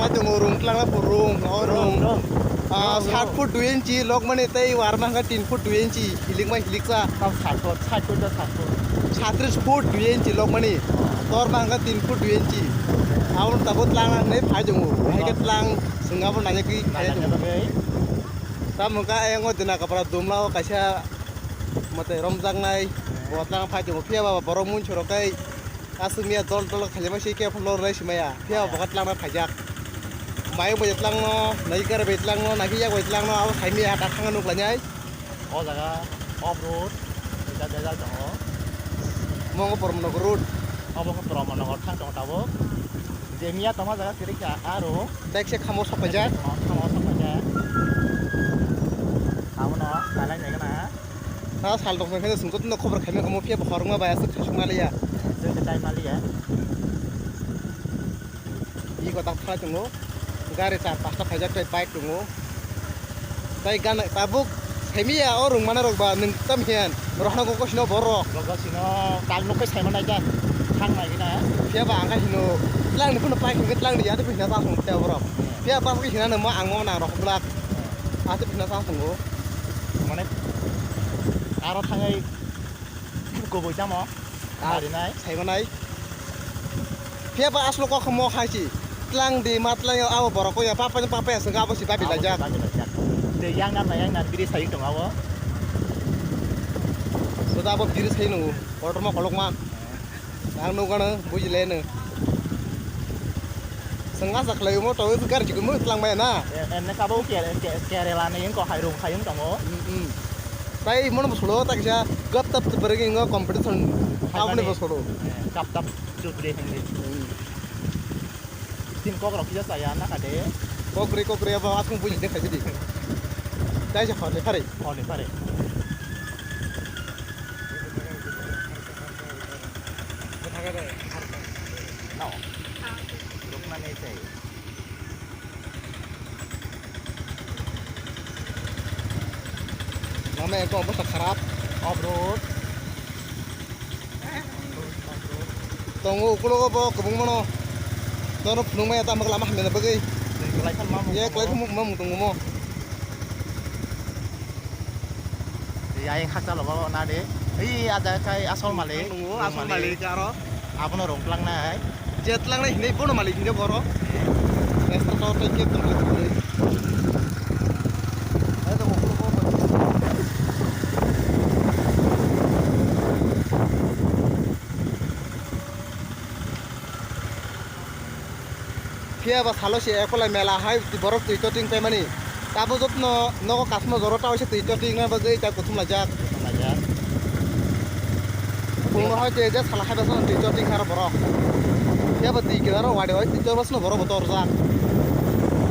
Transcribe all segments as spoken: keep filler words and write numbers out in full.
Tongo rung tlangna pho rung, o rung. Rung, rung. Ah, Rung, sat rung. Foot dui inchi, lokmani tei warma hwnka tin foot dui inchi, hilikma hiliksa. Tam sat foot, sat foot da sat foot. Satris foot dui inchi lokmani, torma hwnka tin foot dui inchi. Aboni tabuk tlangna hwnwi phai tongo. Hai khe tlang, swng abo nainakgwi phai Nainakgwi tongo. Bagwi. Tamo hwnka ayang o Dina Kapra dumlao kaisa mwtai romjaknai, bo tlang phai tongo. Phiya ba borok munchurok kai. Aswk miya dol dol khaijama se khe phano lornai simaya. Phiya bo khe tlangna phaijak. Mayung bai tlangno, nai kare bai tlangno, nai yak bai tlangno, abo saimiya ta thangna nuk lainai. O jaga off road, ejak ejak tongo. Mongo Poromnagar road. Obo khe Poromnagar thang tongo tabuk. Je miya tongma jaga kwrwi kha aro. Bike se khamo sok paijak. Khamo sok paijak. Abono kalai nai gana. Ta sal rok khe sung joto no khobor khaima kamo phiya bo khorokma bai aswk khasuk maliya. Joto tai maliya. Iko tak tha tongo. Gari char pasta khaijak tai bike tongo. Tai gana tabuk saimiya o rung mana rok ba nwng tam hiyan rohna go kosino borok. Go kosino tal nuk kai saima nai jan. Thang nai gina. Phiya ba ang kha hino tlang ni phano bike hingke tlang ni yate phina ta sung phiya borok. Phiya ba hina no ma ang mo nang rok blak. Ate phina ta tongo. Mane aro thangai kubui tamo. Ah, narinai. Saimanai. Phiya ba aslo kok mo hai si. Tlang di ma tlang yo abo borok ko ya papa papa ya sengka abo si babi lajak. Babi lajak. De yang nam na yang nam biri sai tong abo. Soda abo biri sai no. Order mo kolok ma. Ang nukgano bujileno. Sengka sa khlai mo to gar jikun mo tlang maya na. Enne kabo Kerala ni ko hai rung hai tongo. Tai mono bosolo ta kisa gap tap bering ingo competition. Aboni bosolo. Kap tap chudri hindi. Tin kok rok kisa saya na kade. Kokri kokri abo asung buji de khai di. Tai sa khone phare. Khone phare. No. Rukna nahi chahiye. Lama ekdom obostha kharap. Off road. Tongo ukulogo bo kwbangmano. Nono phunukmaya tamo lama hamya bagwi. Ye kwlai phunukma mung tongo mo. Ayang hakchalo bo nade. Ei, ada kai asol malik. Nungo asol malik aro. Abono rong tlangnai. Je tlangnai hinwi bono malik hinwi boro. Rasta to to kep tong kep tong. Phiya ba salo se ekolai mela hai borok twi toting paimani. Tabo jotno nogo kasma joro ta waisa twi toting na bagwi ta kuthum laijak. Kuthum laijak. Phungno hai twi je sala hai ba twi toting karo borok. Phiya ba twi kinaro wadi hai twi torbasno borok bo torjak.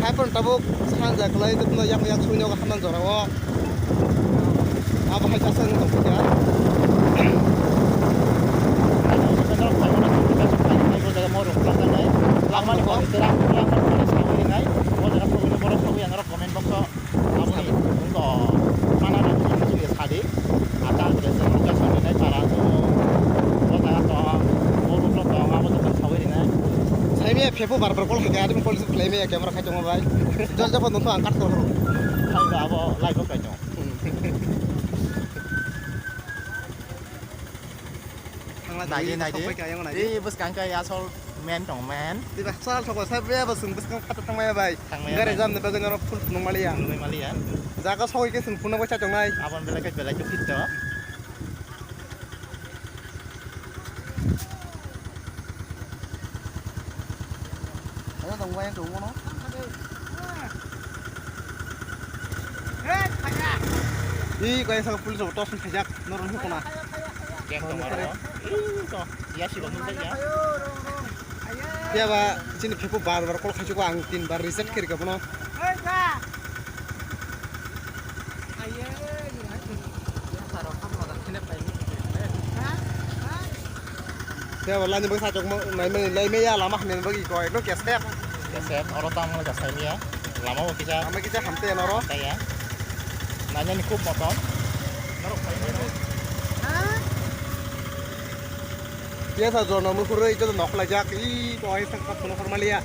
Hai phano tabuk sanja kwlai jotno yak yak sui nogo haman jorao. Abo hai kaisa wng tongkha. Langmani bo terang langmani bo sawi rinai. Bo jaga sogwi borok sogwi ang comment box o aboni wngkha mana rok sadi. Ata ang khe location ni nai para o jaga to o rok to abo to sawi rinai. Saimi ya phepu bar bar call khai admin call khlai me ya camera khai tongo bai. Jol jabo nungkha ang kat ko. Hai ba abo live o kai tongo. Naidi, naidi. Naidi, naidi. Ei, bwskang khe asol men tong, men. Diba, sal sokwa, sai be, bo chwng bwskang khato thangmaya bai. Thangmaya bai. Gari jam de bagwi norok phul phunuk maliya. Phunuk maliya. Jaga sogwi khe chwng phunuk bai cha tongnai. Abon belai khe belai khe phit to. Ano tong bai tong bono. Ih, kaya sa police rok tos khaijak, norok nukuna. Yang tong aro. Ih, to. Ya si bangun ya. Phiya ba chini phepu bar bar call khaisuk ang tin bar reset khe rikha bono. Phiya ba lani bwsa chok mo nai mani lai meya lama hamya bagwi ko ekdom kesep. Kesep oro tamo ja sai miya. Lama bo kisa. Lama kisa hamte noro. Kaya. Nanya ni khub motom. Norok pai mano. Phiya sa jono mukhurwi joto nok laijak. Ih, to ai sak sak kono hormaliya.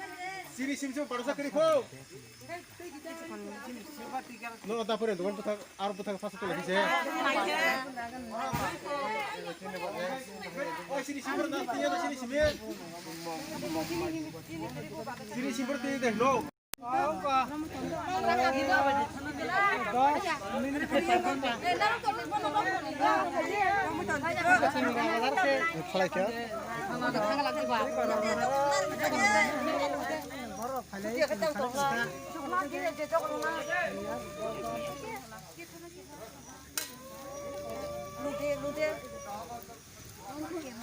Sini sim sim baru sakri ko. No, ta pore dokan puthak, ar puthak sasa tu lagi se. Oh, sini sim na, tiya sini sim. Sini sim tiya deh, no.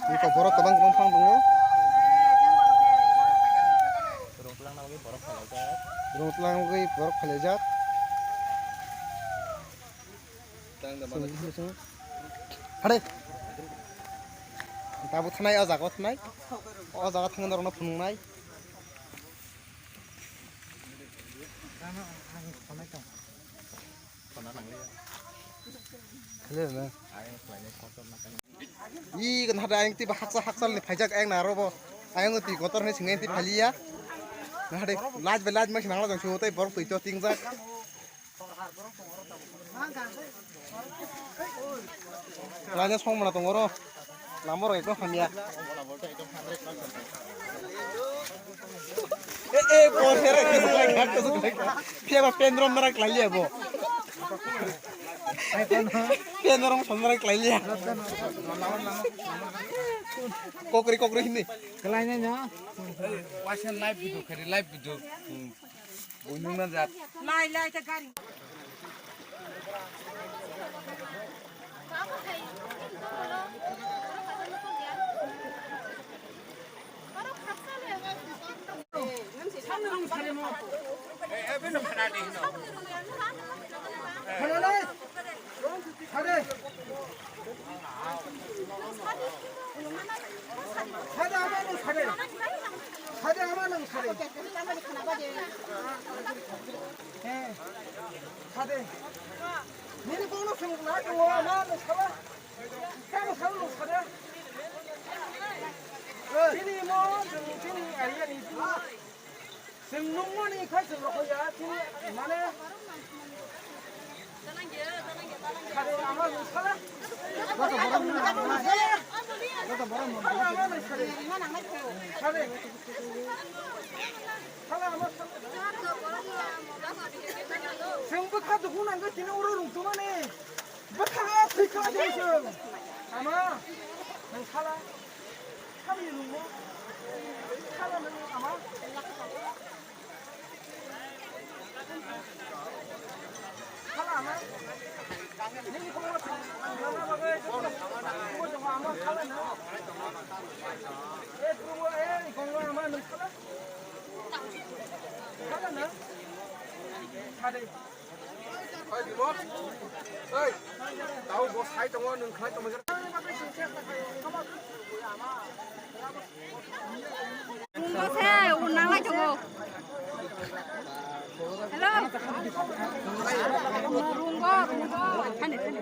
Iko borok kwbang kwbang phang tongo. Rong twlang bagwi borok phalaijak. Rong twlang bagwi borok phalaijak. Hade. Tabuk thanai o jaga o thanai. O jaga thangwi norokno phunuknai. Khale na. Ih, kan hada ayang tiba haksa haksa ni phaijak ayang naro bo. Ayang ti kotor ni singai ti phaliya. Na hade laj be laj ma sinang la jang su tai borok tui to tingjak. Ranya song mana tongoro. Lamor ekdom hamya. Phiya ba pendrom nara klai liya bo. Pendrom som nara klai liya. Kokri kokri hindi. Kalai na no. Waisa live video khari live video. Bunung na jat. Lai lai ta gari. Sade ama nung sade. Sade ama nung sade. He. Sade. Nini kono sung na tongo ama nung sala. Tamo sala nung sade. Chini mo chini area ni. Chwng nungmani khe chwng rokho ya, chini mane. Sade ama nung sala. Sade ama nung sade. Sade. Sala ama sala. Chwng bwkha dukhu nangkhe chini oro rungtumani. Bwkha thwi kha chwng. Ama nung sala. Sala nung ama. Tau bo sai tongo, nwng khlai tongma. Rungbo se, rung nanglai tongo. Hello. Rungbo, rungbo. Thani, thani.